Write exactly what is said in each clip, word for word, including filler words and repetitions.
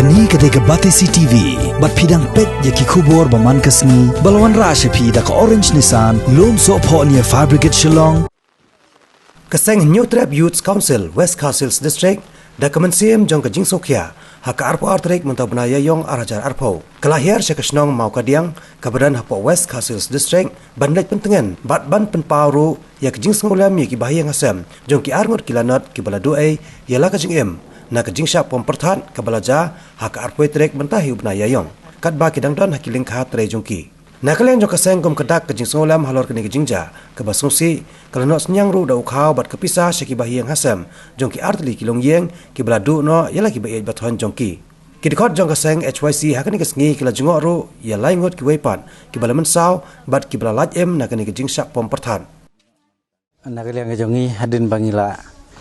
Kane ka dei ka Batesi T V, bad phi dang peit ïa ki khubor ba man ka sngi, ba la wanrah sha phi da ka Orange Nissan, Lumsohphoh near Fire Brigade Shillong. Ka seng Hynñiewtrep Youth Council, West Khasi Hills District, da ka mynsiem jong ka jingsngewkhia, ha ka arphew ar tarik mynta u bnai Ïaïong ar hajar arphew, ka la hiar sha ka shnong Mawkadiang, kaba don hapoh West Khasi Hills District, ban leit pyntngen bad ban pynpaw ruh ïa ka jingsngewlem ïa ki bahaïing hasem jong ki arngut ki lanot kiba la duh ei ïa la ka jingim na ka jingshah pom pyrthat kaba la jia ha ka arphew tarik mynta hi u bnai Ïaïong, katba ki dang don ha ki lyngkha trei jong ki. Na ka liang jong ka seng, kum ka dak ka jingsngewlem halor kane ka jingjia kaba sngewsih, ka la noh synñiang ruh da u khaw bad ka pisa sha ki bahaïing hasem jong ki artylli ki longïing kiba la duh noh ïa la ki ba ïeit ba thoiñ jong ki. Ki dkhot jong ka seng H Y C ha kane ka sngi ki la jngoh ruh ïa lai ngut kiwei pat kiba la mynsaw bad kiba la lait im na kane ka jingshah pom pyrthat. Na ka liang ka jong ngi, hadien ba ngi la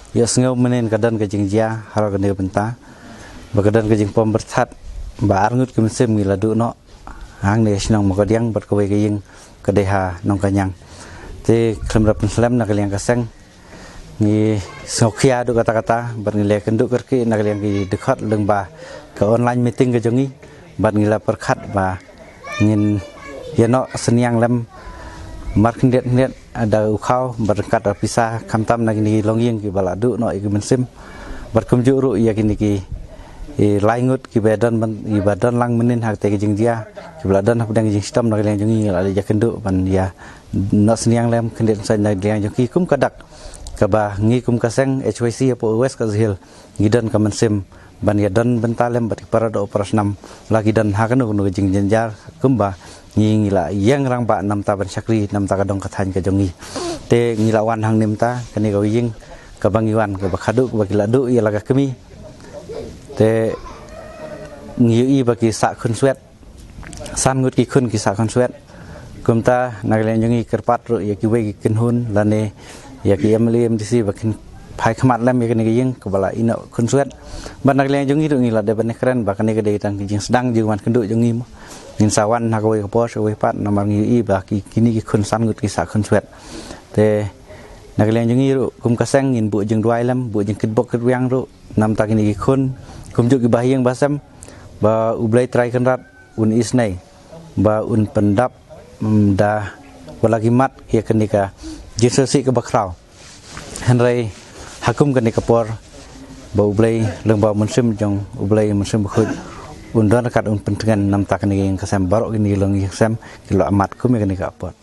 ïohsngew mynnin ka don ka jingjia halor kane ka bynta, ba ka don ka jingpom pyrthat, ba arngut ki mynsiem ngi la duh noh hangne shnong Mawkadiang, bad kawei ka ïing ka dei ha Nongkaniang. Te khlem da pynslem, na ka liang ka seng ngi sngewkhia haduh katta katta, bad ngi la kynduh kyrkieh na ka liang ki dkhot lyngba ka online meeting ka jong ngi, bad ngi la pyrkhat ba ngin ïa noh synñiang lem markhyndiat khyndiat da u khaw bad ryngkat da pisa, khamtam na kine ki longïing kiba la duh noh ïa ki mynsiem, bad kumjuh ruh ïa kine ki, i, lai ngut kiba don ban, kiba don lang mynnin ha kata ka jingjia, kiba la don hapdeng ka jingshitom. Na ka liang jong ngi la ïakynduh ban ïa noh synñiang lem khyndiat khynsoit na ka liang jong ki, kum ka dak kaba ngi kum ka seng H Y C hapoh West Khasi Hills ngi don ka mynsiem ban ïa don bynta lem bad ki para doh para snam, la ki don ha kano kano ka jingjynjar, kumba ngi, ngi la ïeng rangbah na bynta ban shakri na bynta ka dong ka thaiñ ka jong ngi. Te ngi la wan hangne mynta, kane ka ïing kaba ngi wan, kaba khadduh kaba ki la duh ïa la ka kmie. Te ngi ïohi ba ki sah khunswet, san ngut ki khun ki sah khunswet. Kumta na ka liang jong ngi kyrpad ruh ïa kiwei ki kynhun lane ïa ki M L A M D C ba kin phai khmat lem ïa kane ka ïing kaba la ïeh noh khunswet. Bad na ka liang jong ngi ruh ngi la dei ban ïakren ba kane ka dei tang ka jingsdang jingwan kynduh jong ngi mo. Ngin sa wan ha kawei ka por sha kawei pat, namar ngi ïohi ba ki, kine ki khun san ngut ki sah khunswet. Te na ka liang jong ngi ruh kum ka seng ngin buh jingduwai lem, buh jingkitbok kitwiang ruh na bynta kine ki khun, kumjuh ki bahaïing bahasem, ba U Blei Trai Kynrad un isynei ba un pyndap, mm, da wat la ki mat ïa kane ka jingsngewsih kaba khraw. Hynrei ha kum kane ka por, ba U Blei lyngba u Mynsiem jong U Blei, Mynsiem Bakhuid, un don ryngkat, un pyntngen na bynta kane ka ïing ka sem, baroh kine ki longïing sem ki la mat kum ïa kane ka apot.